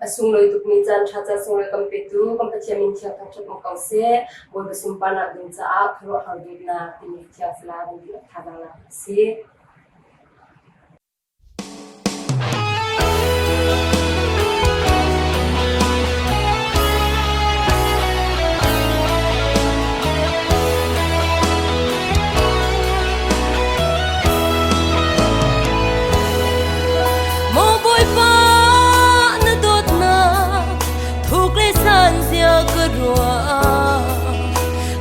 A sunglawi tukmi caan ṭha caan sunglawi kan petu kan Pathian min thiang thangṭhat um ko seh. Bawipa sunparnak ding caah khuaruahhar dawtnak timi thiang sala kan dihlak thazaang lak a si. Maw Bawipa na dawtnak thuk le san zia ka ruah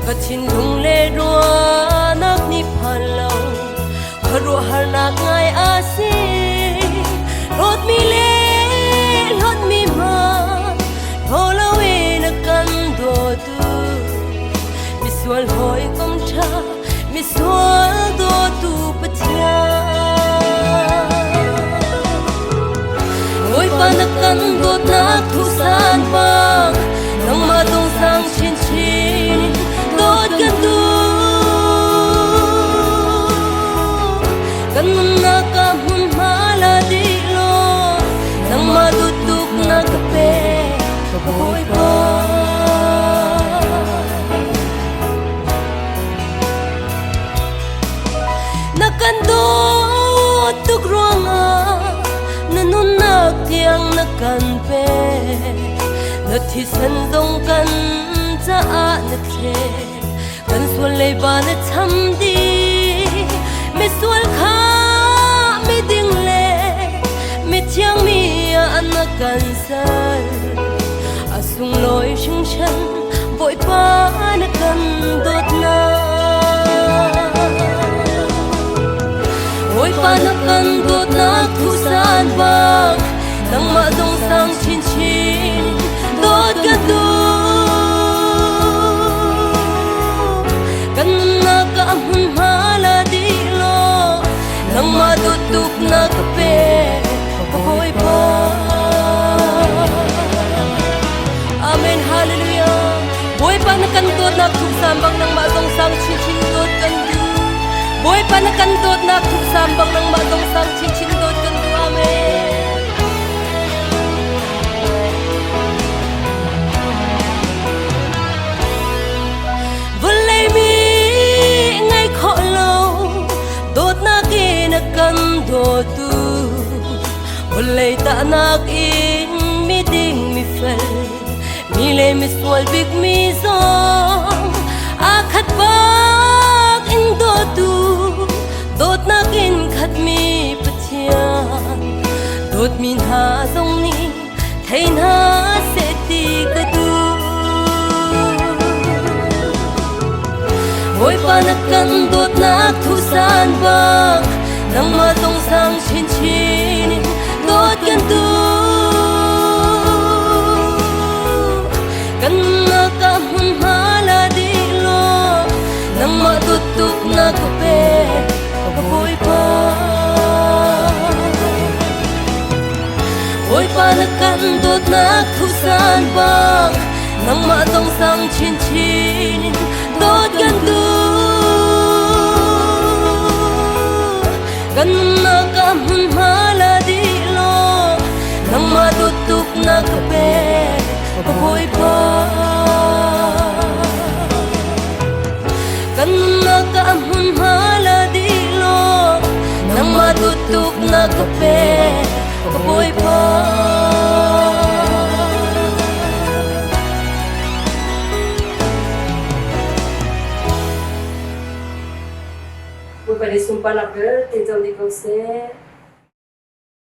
ka thinlung le ruahnak nih phan lo khuaruahharnak ngai a si hlawtmi le hlawtmi hma hlaw lo in a kan dawtu misual hawikom ṭha misual dawtu Pathian. Bawipa na kan dawtnak thusan bang nangmah dong sang chinchin dawt kan duh. Kan nunnak ah hmunhma la dih law nangmah duhtuk na ka pek ka Bawipa. Na kan dawt tuk ruangah na nunnak tiang na kan pek. Na thisen zong kan caah na thlet. Kan sual leiba na cham dih. Misual kha miding le mithiang mi ah na kan ser. A sunglawi hringhran Bawipa na kan dawtnak. Bawipa na kan dawtnak thusan bang nangmah dong sang chinchin dawt kan duh. Kan nunnak ah hmunhma la dih law nangmah dawt tuk na ka pek ka Bawipa. Amen. Hallelujah. Bawipa na kan dawtnak thuksan bang nangmah zong sang chinchin dawt kan duh. Bawipa na kan dawtnak thuksan bang nangmah zong sang chinchin dawt kan duh. Amen. Vawlei mi ngai khawh lo dawtnak in a kan dawtu vawlei tahnak in miding mifel mi le misual bik mi zong aa khat bak in dawtu dawtnak in khatmi Pathian dawtmi hna zong nih thei hna seh ti ka duh. Bawipa na kan dawtnak thusan bang nangmah zong sang chinchin in dawt kan duh. Kan nak ah hmunhma la dih law nangmah dawt tuk na ka pek ka Bawipa. Bawipa na kan dawtnak thusan bang nangmah zong sang chinchin in dawt kan duh. Kan nunnak ah hmunhma la dih law nangmah dawt tuk na ka pek ka Bawipa. Kan nunnak ah hmunhma la dih law nangmah dawt tuk na ka pek ka Bawipa. Bawipa nih sunparnak vialte co dih ko seh.